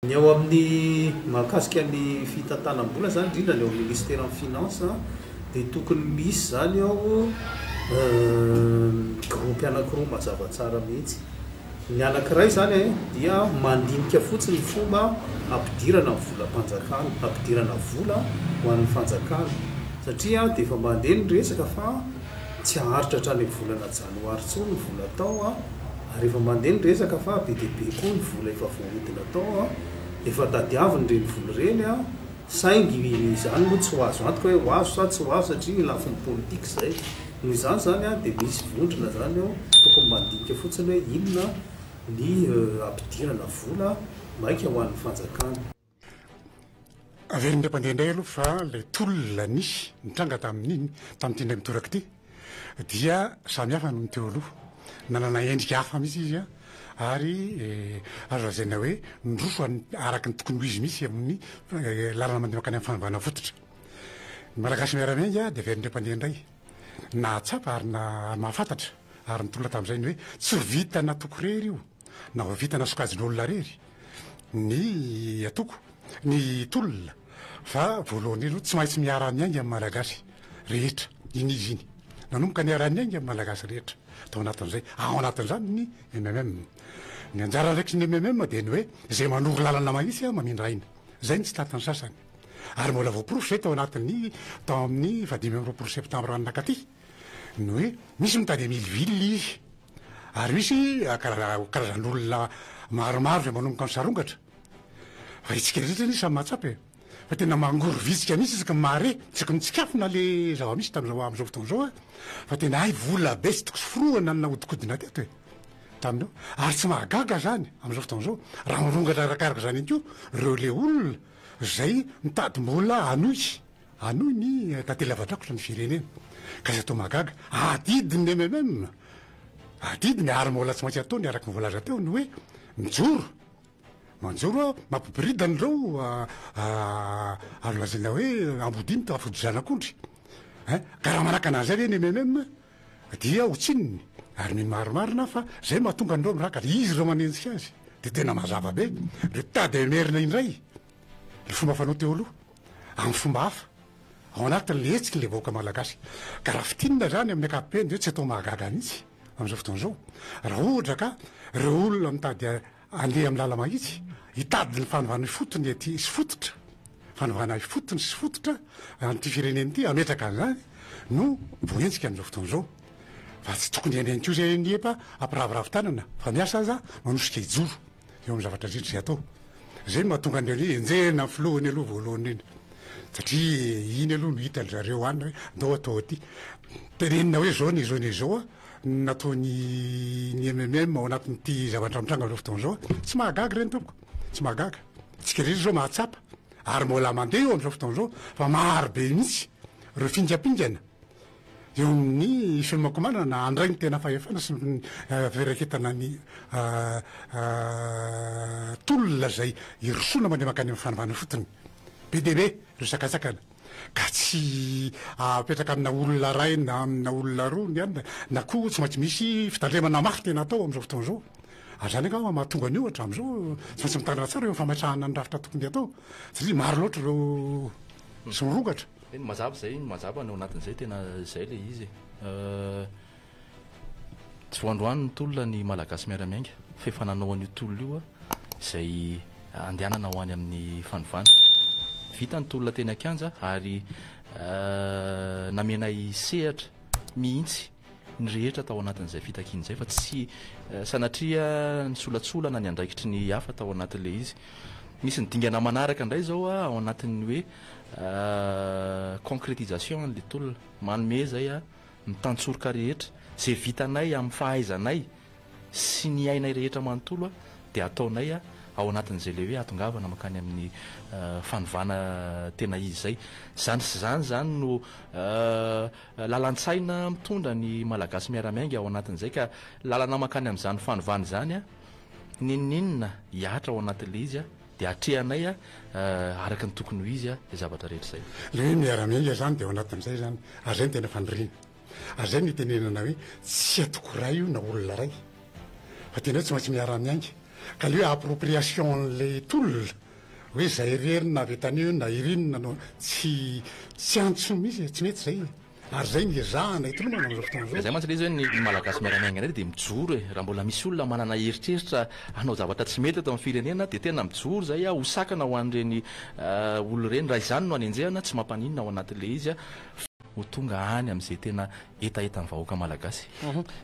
Ny ao amin'ny mahakasika ny fitantanam-bola izany, indrindra ny ao amin'ny ministeran'ny finance dia tokony misy izany ao groupe anankiroa mazava tsara mihitsy. Ny anankiray izany dia mandinika fotsiny ny fomba hampidirana ny volam-panjakana, hampidirana vola ho an'ny fanjakana satria dia efa mandeha ny resaka fa tsy haharitra hatrany amin'ny volana janoary intsony ny vola tao. Ary efa mandeha ny resaka fa be dia be koa ny vola efa voahodina tao an, efa tadiaviny ireny vola ireny an, saingy izany moa tsy ho azo antoka hoe ho azo sa tsy ho azo satria lafiny politika izay. Noho izany izany an, dia misy vondrona izany eo tokony mandinika fotsiny hoe inona ny hampidirana vola maika ho an'ny fanjakana. Averin'ireo mpandeha indray aloha fa ilay tolona nisy nitranga tamin'iny tamin'ity indray mitoraka ity dia samy hafa noho ny teo aloha. Nanana endrika hafa mihitsy izy ary azo lazaina hoe niroso araka ny tokony ho izy mihitsy amin'ny lalana mandeha mankany amin'ny fanovana fototra. Ny Malagasy miara-miainga dia averin'ireo mpandeha indray nahatsapa ary mahafantatra ary nitolona tamin'izay ny hoe tsy vitan'antoko irery io na ho vitana sokajin'olona irery ny antoko, ny tolona fa voalohany indrindra aloha tsy maintsy miara-miainga amin'ny Malagasy rehetra, iny izy iny. Nanomboka niara-niainga amin'ny Malagasy rehetra tao anatin'izay, ao anatin'izany ny mmm. Ny anjara andraikitry ny mmm dia ny hoe izay manoro lalana mahitsy mamindra aina. Izay no tsy tratran'ny sasany. Ary mbola voaporofo izay tao anatin'ny tao amin'ny faha 25 septambra nankaty, ny hoe misy mitady hamilivily izy. Ary misy karazan'olona maromaro izay manomboka misarongatra. Fa isika rehetra anie samy mahatsapa e! Fa tena mangorovitsika mihitsy isaky ny mahare, isaky ny mitsikafona le zava-misy tamin'izao amin'izao fotoana izao a! Fa tena hay vola be tsy tokony sorohana no nahodinkodina teto e! Tamin'io. Ary tsy mahagaga izany amin'izao fotoana izao raha mirongatra arakaraka izany ihany koa ireo le olona izay mitady mbola hanohy. Hanohy ny tantely afa-drakotra ny firenena. Ka izay atao mahagaga, adidin'ny mmm, adidiny ary mbola tsy maintsy ataony araka ny voalaza teo ny hoe mijoro, manjoro mampiboridana ireo azo lazaina hoe ambodia mitafody zanak'ondry. Hein, ka raha manakana an'izay ve ny mmm dia ho tsininy ary mino marimarina aho fa izay mahatonga an'ireo mirakatra, izy ireo manenjika azy dia tena mazava be, ireo tady hamerina indray ny fomba fanao teo aloha. amin'ny fomba hafa, ao anatin'ilay hetsiky ilay vahoaka malagasy. Ka raha fintinina izany amin'ny ankapobeny dia hoe tsy atao mahagaga mihitsy amin'izao fotoana izao raha ohatra ka ireo olona mitady handeha amin'ny lala-mahitsy, hitady ny fanovana ifotony ety sy fototra, fanovana ifotony sy fototra an'ity firenena ity, hametraka an'izany no voahenjika amin'izao fotoana izao. Fa tsy tokony hiaina ihany koa izay ny epa hampiraviravy tanana fa miasa aza manosika hijoro. eo amin'ny zavatra rehetra izay atao. Izay no mahatonga an'ireny hoe enjehina ny filohany aloha voalohany indrindra. Satria iny aloha no hitan-dry zareo any hoe ndao atao aty. Tenenina hoe izao na izao na izao no nataon'ny ny mmm ao anatin'ity zavatra mitranga amin'izao fotoana izao. Tsy mahagaga ireny tompoko, tsy mahagaga. Isika rehetra izao mahatsapa ary mbola mandeha io amin'izao fotoana izao fa maro be mihitsy ireo fingampingana. Eo amin'ny fiomankomanana handray ny tena fahefana sy ny firaketana ny tolona izay hirosoana mandeha mankany amin'ny fanovana ifotony. Be dia be ireo sakantsakana ka tsy apetraka amina olona iray na amina olona roa ny anona na koa tsy maintsy misy fitandremana mafy tena atao amin'izao fotoana izao. Ary izany angamba mahatonga an'io hatramin'izao tsy maintsy mitandrina tsara eo amin'ny fametrahana ny rafitra tokony hatao satria maro loatra ireo sy mirongatra. Eny, mazava izay, mazava ny ao anatin'izay, tena izay ilay izy e. Tsy vao androany ny tolona ny Malagasy miara-miainga fa efa nanao an'io tolona io izay andehanana ho any amin'ny fanovana. Vita ny tolona teny an-kianja ary namenay sehatra mihitsy ny rehetra tao anatin'izay fitakiana izay fa tsy sanatria nisolatsolana ny andraikitry ny hafa tao anatin'ilay izy. Misy ny dingana manaraka indray izao ao anatin'ny hoe concrétisation an'ilay tolona. Manome izay ny tantsoroka rehetra, izay vitanay amin'ny fahaizanay sy ny ainay rehetra manontolo dia ataonay ao anatin'izay ilay hoe hahatongavana mankany amin'ny fanovana tena izy izay. Izany sy izany izany no lalan-tsaina mitondra ny Malagasy miara-miainga ao anatin'izay ka lalana mankany amin'izany fanovana izany n'inon'inona hihatra ao anatin'ilay izy dia atrehanay araka ny tokony ho izy izay zavatra rehetra izay. Ilay hoe miara-miainga izany dia ao anatin'izay izany ary izay no tena faniriana. Ary izay no itenenana hoe tsy antoko iray io na olona iray fa tena hoe tsy maintsy miara-miainga. Ka le hoe appropriation an'ilay tolona, hoe izay irery no nahavita an'io na iry no nanao, tsy tsy antso mihitsy e, tsy mety izay e. Ary izay no ezahana hitolomana amin'izao fotoana izao. Izay mantsy ilay izy hoe ny Malagasy miara-miainga indray dia mijoro e. Raha mbola misy olona manana eritreritra hanao zavatra tsy mety eto amin'ny firenena dia tena mijoro izay ho sakana ho an'ireny olona ireny. Raha izany no anenjehana tsy mampaninona ao anatin'ilay izy fa ho tonga any amin'izay tena hetahetan'ny vahoaka malagasy.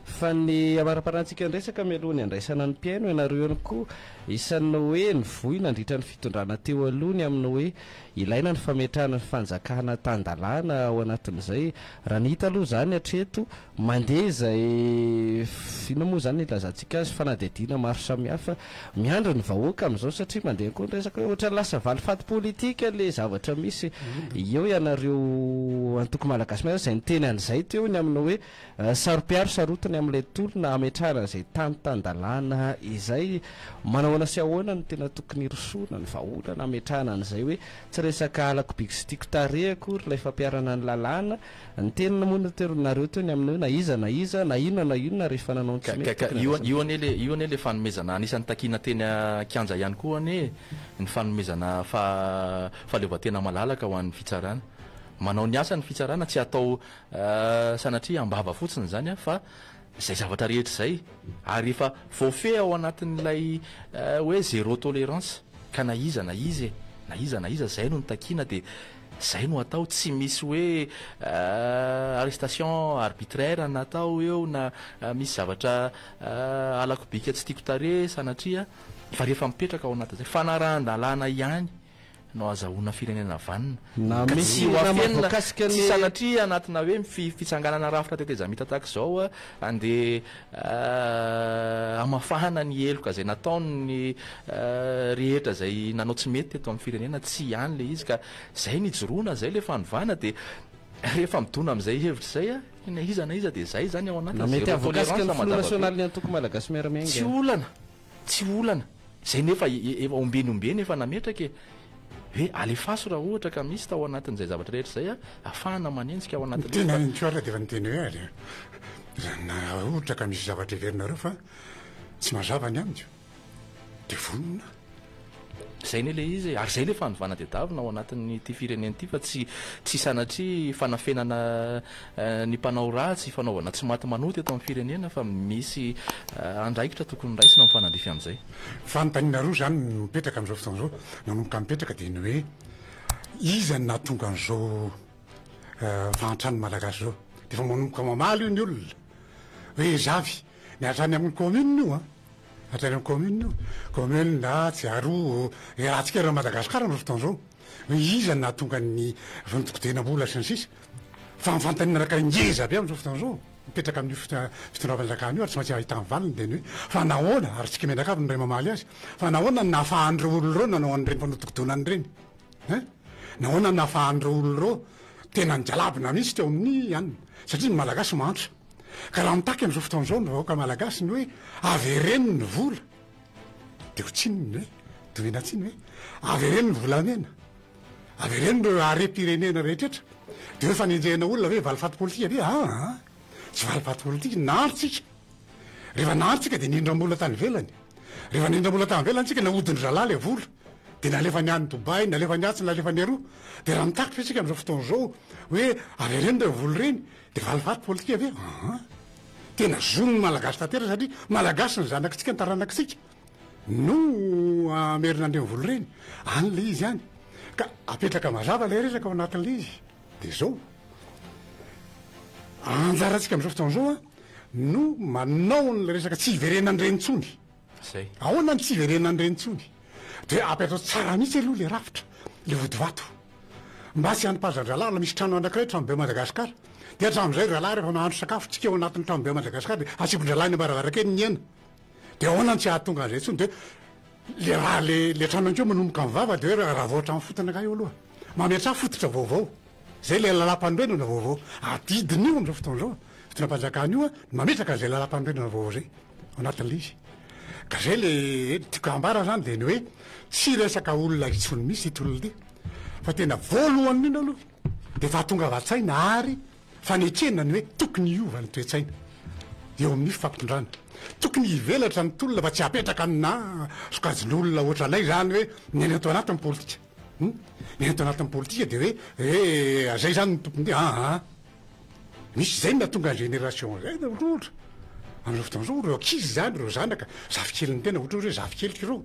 Fa ny hamaramparantsika ny resaka mialoha ny handraisana ny mpihaino ianareo ihany koa isan'ny hoe nivoy nandritra ny fitondrana teo aloha ny amin'ny hoe Ilaina ny fametrahana ny fanjakana tan-dalàna ao anatin'izay. Raha ny hita aloha izany hatreto, mandeha izay, inona moa izany ilazantsika azy, fanadihadiana maro samihafa. Miandry ny vahoaka amin'izao satria mandeha koa ny resaka hoe ohatran'ny lasa valifaty politika ilay zavatra misy. Eo ianareo antoko Malagasy Miasa izay niteny an'izay teo ny amin'ny hoe Saro-piaro sarotiny amin'ilay tolona hametrahana izay tany tan-dalàna izay. Manahoana sy ahoana no tena tokony hirosoana ny vahaolana hametrahana an'izay hoe tsy resaka halako biky sy tiako tarehy akory ilay fampiharana ny lalàna. Ny teny moa nareo teo ny amin'ny hoe na iza na iza, na inona na inona rehefa nanao ny tsy mety tokony handraisana. Io anie le, io anie le fanomezana anisan'ny takiana teny an-kianja ihany koa anie ny fanomezana fahaleovantena malalaka ho an'ny fitsarana. Manao ny asany ny fitsarana, tsy atao Sanatria am-bava fotsiny izany fa izay zavatra rehetra izay ary efa voafehy ao anatin'ilay hoe zéro tolérance ka na iza na iza e, na iza na iza izay no notakiana dia izay no atao, tsy misy hoe arrestation arbitraire natao eo na misy zavatra halako bika tsy tiako tarehy sanatria fa rehefa mipetraka ao anatin'izay fanarahan-dalàna ihany no azahoana firenena vanona. Na Ka tsy misy ho na afenina, mahavoakasika tsy ny. sanatria anatina hoe fitsanganana rafitra tetezamita tahaka izao andeha hamafana ny heloka izay nataon'ny rehetra izay nanao tsy mety teto amin'ny firenena, tsy any ilay izy ka izay no ijoroana, izay ilay fanovana dia rehefa midona amin'izay hevitra izay na iza na iza dia izay izany ao Na anatin'ny mety zéro hahavoakasika tolérance ny filoha mazava be. nasionalin'ny antoko Malagasy Miara-Miainga. Tsy olana, tsy olana. Izay nefa efa ombieny ombieny efa nametraka e! Hoe alefaso raha ohatra ka misy tao anatin'izay zavatra rehetra izay ahafahana manenjika ao Ny anatin'ilay tena fa. henoko ary dia efa niteny hoe ary na ohatra ka misy zavatra heverinareo fa tsy mazava ny amiko dia vonona. Izay anie ilay izy e! Ary izay ilay fanovana tedavina ao anatin'ity firenena ity fa tsy tsy sanatria fanafenana ny mpanao ratsy, fanaovana tsy maty manota eto amin'ny firenena fa misy andraikitra tokony raisina mifanandrify amin'izay. Fanontaniana roa izany no mipetraka amin'izao fotoana izao, nanomboka mipetraka dia ny hoe iza no nahatonga an'izao fahantran'ny Malagasy izao? Dia efa manomboka mamaly io ny olona hoe iza avy? Ny hatrany amin'ny commune io an! Hatrany amin'ny commune io, commune atsy aroa, iarahantsika eran'i Madagasikara amin'izao fotoana izao hoe iza no nahatonga ny fanodikodinam-bola sy ny sisa. Fa ny fanontaniana anankiray ngeza be amin'izao fotoana izao, mipetraka amin'io fitondram-panjakana io ary tsy maintsy ahitany valiny dia ny hoe, fa nahoana, ary tsika mianakavy no iray mamaly azy, fa nahoana no nahafahan'ireo olona ireo nanao an'ireny fanodikodonana ireny? Hein? Nahoana no nahafahan'ireo olona ireo tena nigalabona mihitsy teo amin'ny anona? Satria ny Malagasy mahantra. Ka raha mitaky amin'izao fotoana izao ny vahoaka Malagasy ny hoe avereno ny vola, dia ho tsininy ve? Domena tsiny ve? Avereno ny volamena. Avereno ireo harem-pirenena rehetretra. Dia hoe fanenjehana olona ve valifaty politika ve? Aa! Tsy valifaty politika, nahary tsika. Rehefa nahary tsika dia nindram-bola tany ivelany. Rehefa nindram-bola tany ivelany tsika, nahodin-dry zalahy ilay vola. Dia nalefany any Dubaï, nalefany atsy, nalefany aroa. Dia raha mitaky ve tsika amin'izao fotoana izao hoe avereno ireo vola ireny, dia valifaty politika ve? Aa! Tena zon'ny Malagasy tanteraka satria Malagasy ny zanakitsika, ny taranakitsika. No hamerina an'ireny vola ireny. Any ilay izy any. Ka apetraka mazava ilay resaka ao anatin'ilay izy. Dia izao. Anjarantsika amin'izao fotoana izao no manao an'ilay resaka tsy hiverenan'ireny intsony. Izay. Ahoana ny tsy hiverenan'ireny intsony? Dia apetrao tsara mihitsy aloha ilay rafitra, ilay vodivato. Mba tsy hanipazan-drahalahy raha misy trano anankiray, tranobe Madagasikara. Dia hatramin'izay ry rahalahy rehefa mahandro sakafo tsika ao anatin'ny tranobe Madagasikara dia atsipin-drahalahy eny am-baravarankely ny hena. De ahoana no tsy hahatonga an'izay intsony de le raha le le trano ankeo manomboka mivava de hoe raha vao hatramin'ny fotony angaha io aloha. Mametraha fototra vaovao. Zay le lalam-panorenana vaovao. Adidin'io amin'izao fotoana izao, fitondram-panjakana io no mametraka an'izay lalam-panorenana vaovao zay ao anatin'ilay izy. Ka zay le tiako ambara zany de ny hoe tsy resaka olona intsony mihitsy ity olona ity fa tena voalohany indrindra aloha de fahatongavan-tsaina ary Fanekena ny hoe tokony hiova ny toe-tsaina. eo amin'ny fifampitondrana. Tokony hivelatra ny tolona fa tsy hapetraka amina sokajin'olona ohatranay izany hoe ny ato anatin'ny politika. Ny ato anatin'ny politika dia hoe eh zay izany ny tompony aa. Misy izay no nahatonga ny génération zay ohatra amin'izao fotoana izao ireo ankizy izany ireo zanaka zafikelin'ny tena ohatra hoe zafikeliko ireo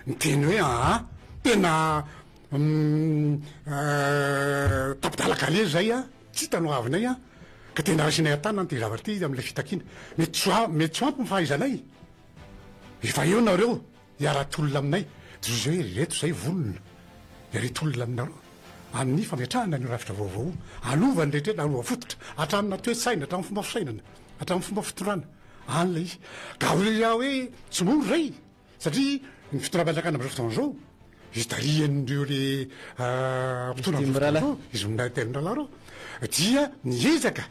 niteny hoe aa tena tapi-dalan-kaleha zay a. Tsy hita no avinay an! Ka tena raisinay an-tanana ity zavatra ity amin'ilay fitakiana. Mety tsy ho mety tsy ho ampy ny fahaizanay. Efa eo nareo hiara-tolona aminay. Dia hoy izy hoe ireto izay vonona hiara-hitolona aminareo amin'ny fametrahana an'io rafitra vaovao io. Hanova ny rehetra, hanova fototra, hatramina toe-tsaina, hatramin'ny fomba fisainana, hatramin'ny fomba fitondrana. Any ilay izy. Ka hoy aho hoe tsy mora izay. Satria ny fitondram-panjakana amin'izao fotoana izao, itarihan'ireo le mpitondra amin'izao fotoana izao, izy mirahalahy telo mirahalahy ireo, dia niezaka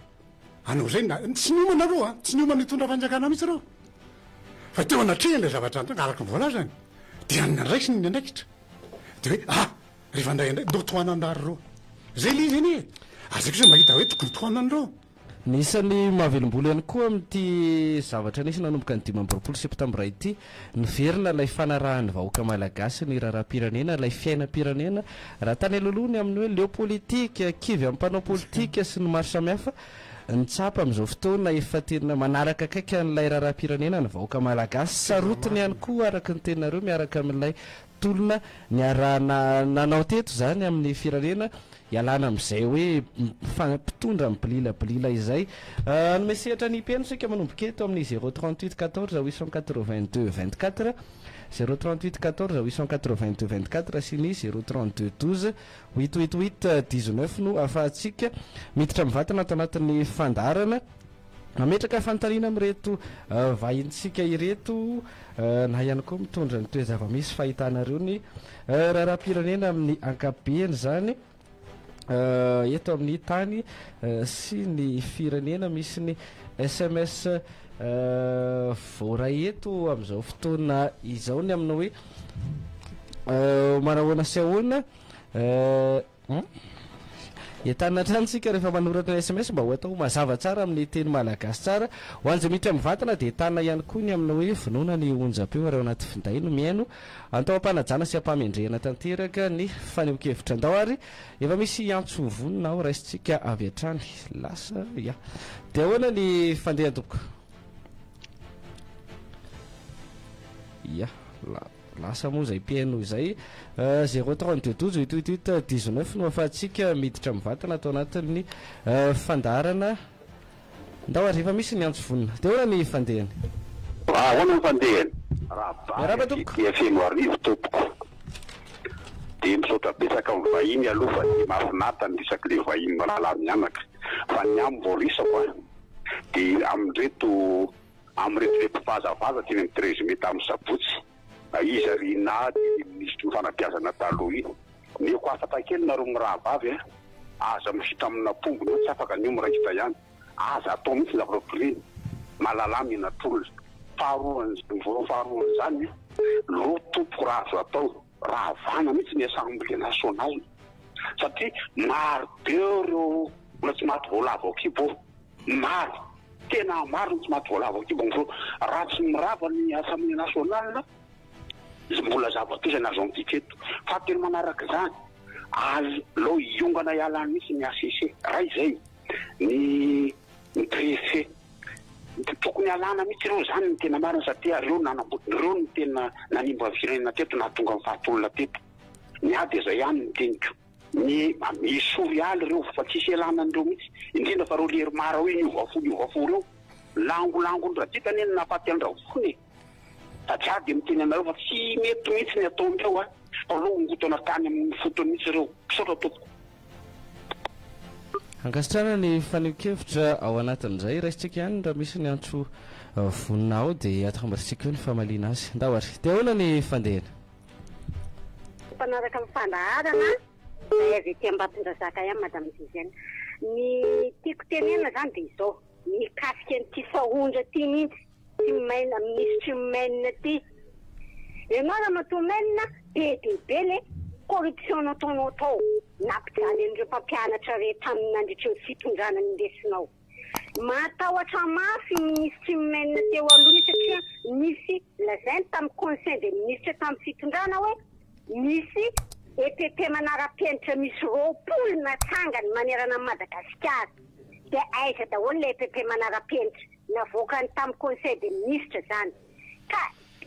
hanao izay na, tsy niomana ireo an, tsy niomana hitondra fanjakana mihitsy ireo, fa teo anatrehan'ilay zavatra nitranga araka ny voalazany, dia nandraisiny ny andraikitra, dia hoe ah, rehefa handray andraikitra, ndao tohanana ary ireo, izay ilay izy anie e, ary izay kosa mahita hoe tokony tohanana ireo. Ny isan'ny mahavelom-bolo ihany koa amin'ity zavatra nisy nanomboka ny 25 septambra ity, niverina ilay fanarahan'ny vahoaka malagasy ny raharaham-pirenena, ilay fiainam-pirenena. Raha tany alohaloha ny amin'ny hoe leo politika, kivy amin'ny mpanao politika sy ny maro samihafa, ny tsapa amin'izao fotoana efa tena manaraka akaiky an'ilay raharaham-pirenena ny vahoaka malagasy. Sarotiny ihany koa araka ny teninareo miaraka amin'ilay tolona niarahana nanao teto izany amin'ny firenena hialana amin'izay hoe mpitondra mibililabilila izay. Hanome sehatra ny mpiheno isika manomboka eto amin'ny zéro 38 14 882 24, zéro 38 14 882 24 sy ny zéro 32 12 huit huit huit 19 no ahafahantsika miditra mivantana ato anatin'ny fandaharana. Mametraka fanontaniana amin'ireto vahintsika ireto na ihany koa mitondra ny toe-javamisy fahitanareo ny raharaham-pirenena amin'ny ankapobeny izany eto amin'ny tany sy ny firenena. Misy ny sms voaray eto amin'izao fotoana izao ny amin'ny hoe manahoana sy ahoana. Entanina hatrany isika rehefa manoratra ny sms mba ho atao mazava tsara amin'ny teny malagasy tsara. Ho an'izay miditra mivantana dia entanina ihany koa ny amin'ny hoe vonoina ny onjam-peo ary ao anaty finday no mihaino. Antao am-panajana sy am-pahamendrehana tanteraka ny fanehoan-kevitra. Andao ary efa misy antso vonona ao raisintsika avy hatrany. Lasa ya. Dia ahoana ny fandehany tompoko? Ya. Lasa moa izay mpihaino izay. Zéro 32 12 huit huit huit 19 no ahafahantsika miditra mivantana ato anatin'ny fandaharana. Ndao ary efa misy ny antso vonona. Dia ahoana ny fandehany? Ahoana ny fandehany? Miarahaba Rabary tompoko. aty Fenoarivo tompoko. Dia misaotra betsaka amin'ny vahiny aloha fa dia mahafinaritra ny resak'ilay le vahiny mirahalahy mianaka. Fa ny ahy vao resako a, dia amin'ireto Amin'ireto le mpivazavaza teny amin'ny 13 mai tamin'ny sabotsy, iza ry Rinah dia le minisitry ny fanabeazana taloha iny. Omeko hafatra kely nareo mirahavavy a, aza mifitra amin'apombo neo tsy afaka neo miraikitra ihany, aza atao mihitsy ny zavatra ohatr'ireny, malalà menatr'olona. Faharoan'izany, voalohany faharoan'izany, lo tompoko raha azo atao, ravana mihitsy ny assemblée nationale satria maro be ireo mbola tsy maty voalavo an-kibo ao. Maro, tena maro ny tsy maty voalavo an-kibo amin'izao. Raha tsy mirava ny Assemblée nationale, mbola zava-doza ny azo antika eto. Fahatelo manaraka izany, aleo hiongana hiala mihitsy ny HCC. Raha izay, ny ny préfet, tokony alana mihitsy ireo izany ny tena marina satria ireo nanambo-, ireo no tena nanimba ny firenena teto, nahatonga ny fahatolona teto. Ny ahy dia izay ihany ny teniko. Ny esory aly reo fa tsisy ialana an'ireo mihitsy, indrindra fa reo lery mara hoe niova fo niova fo reo, langolangon'i Rajita anie no nahafaty an-dRavony e! Fa za dia miteny anareo fa tsy mety mihitsy ny ataondreo a! Fa aleo hongotana tany amin'ny fotony mihitsy reo. Misaotra tompoko. Ankasitrahana ny fanehoan-kevitra ao anatin'izay. Raisintsika ihany raha misy ny antso vonona ao dia atambatritsika eo ny famaliana azy. Ndao ary. Dia ahoana ny fandehany? Mpanaraka ny fandaharana izay avy ety Ambatondrazaka ihany Madame Gisèle. Ny tiako tenenina izany dia izao, mikasika an'ity Sahondra ity mihitsy, ity Maina, minisitry ny Maine ity. Ianao Ramatoa Maine, be dia be le corruption nataonao tao, nampijaly an'ireo mpampianatra rehetra nandritry ny fitondrana nindesinao. Mahatahotra mafy io minisitry ny men teo aloha io satria nisy lazainy tamin'ny conseil des ministres tamin'ny fitondrana hoe misy EPP manara-penitra misy 20 natsangany manerana an'i Madagasikara. Dia aiza daholo ilay EPP manara-penitra? Navoakany tamin'ny conseil des ministres zany. Ka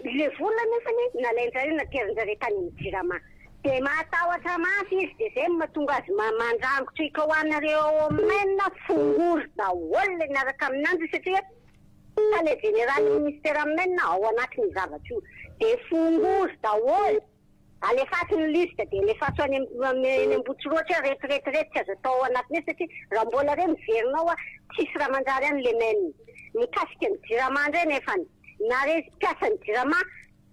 le vola nefany nalain-jareo naterin-jareo tany amin'ny jirama. Dia mahatahotra mafy izy dia zay no mahatonga azy mandrangotra ika ho anareo ao amin'ny fongory daholo le miaraka aminanjy satria tale jeneraly ministera men ao anatin'io zavatra io. Dia fongory daholo. Alefaso ny liste dia alefaso any eny Ambohitsirohitra hoe reto reto reto tsy azo atao ao anatin'io satria raha mbola re miverina ao tsisy raha manjary any le men. Mikasika ny jirama indray nefany na re mpiasan'ny jirama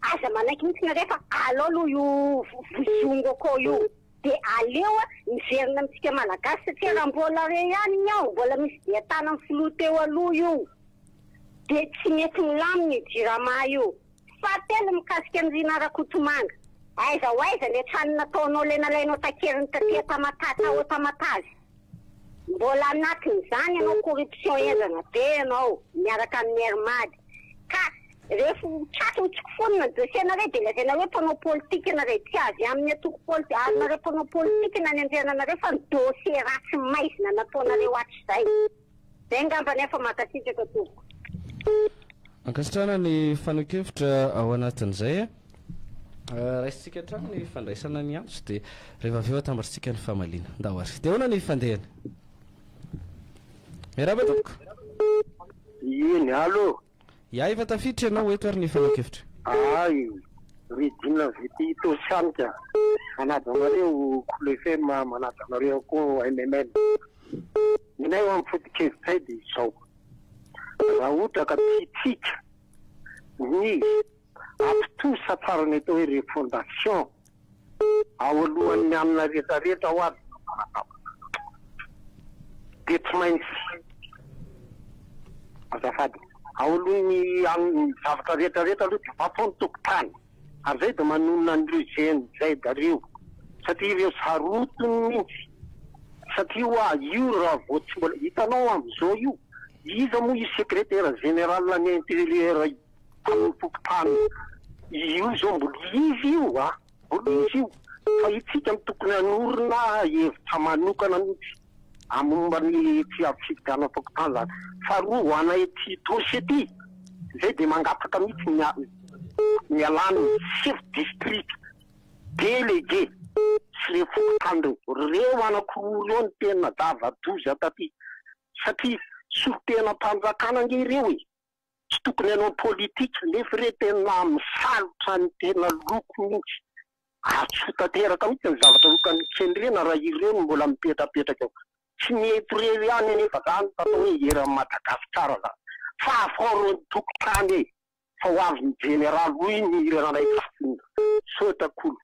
aza manaiky mihitsy nareo fa alao aloha io vozongo akao io dia aleo miverina amintsika malagasy satria raha mbola re ihany ny ao mbola misy dian-tanan'ny filoha teo aloha io dia tsy mety milamina io jirama io. Fahatelo mikasika an'i Rina Rakotomanga, aiza ho aiza le trano nataonao le nalainao takeriny taty Tamatave tao Tamatave? Mbola anatin'izany ianao corruption henjana be ianao miaraka amin'ny Air Mad ka ref tratry ny tsikofonina ny dossier nareo de lazaina hoe mpanao politika nareo tsy avy amin'ny antoko politi ary nareo mpanao politika nanendrena anareo fa ny dossier ratsy maizina nataonareo hatrizay. Zay ngamba nefa mankasitraka tompoko. Ankasitrahana ny fanehoan-kevitra ao anatin'izay a. Raisintsika hatrany ny fandraisana ny antso dia rehefa avy eo atambatritsika ny famaliana. Ndao ary. Dia ahoana ny fandehany? Miarahaba tompoko. Eny, allo. Ya, efa tafiditra ianao eto ary ny fanehoan-kevitra. Ay, ry Dina VT Tosianika, manaja anareo Kolo FM, manaja anareo koa MMM. Ny anay amin'ny foto-kevitray dia izao, raha ohatra ka tiantsika ny hampitosa tsara ny atao hoe refondation ao alohan'ny hanina rehetra rehetra ho avy dia tsy maintsy azafady ao alohan'ny hanina zavatra rehetra rehetra aloha dia fatao ny tokontany. Ary zay dia manonona an'ireo GNZ ireo satria ireo sarotiny mintsy satria hoa io raha vao tsy mbola hitanao amzao io iza moa io secretaire général ny interieur amin'ny fokontany io zao mbola izy io a mbola izy io fa itsika no tokony hanorina hevitra manokana mintsy Amin'ny momba ny fifidianana fokontany izany. Faharoa, ho anay ety Itaosy ety, izay dia mangataka mihitsy ny ny hialan'ny chef district, délégué sy ireo fokontany ireo. Ireo anankiroa ireo no tena zava-doza taty satria solontenam-panjakana ange ireo e! Tsy tokony hanao politika nefa ireo tena misalotra ny tena loko mihitsy. Ary tsy ho tanteraka mihitsy ny zavatra tokony kendrena raha ireo no mbola mipetrapetraka eo. Tsy ny eto irery ihany anefa zany fa atao hoe eran'i Madagasikara zany. Fa afaho ireo tokontany e! Fa ho avy ny jeneraly hoy ny hiranay Hasina. Misaotra kolo.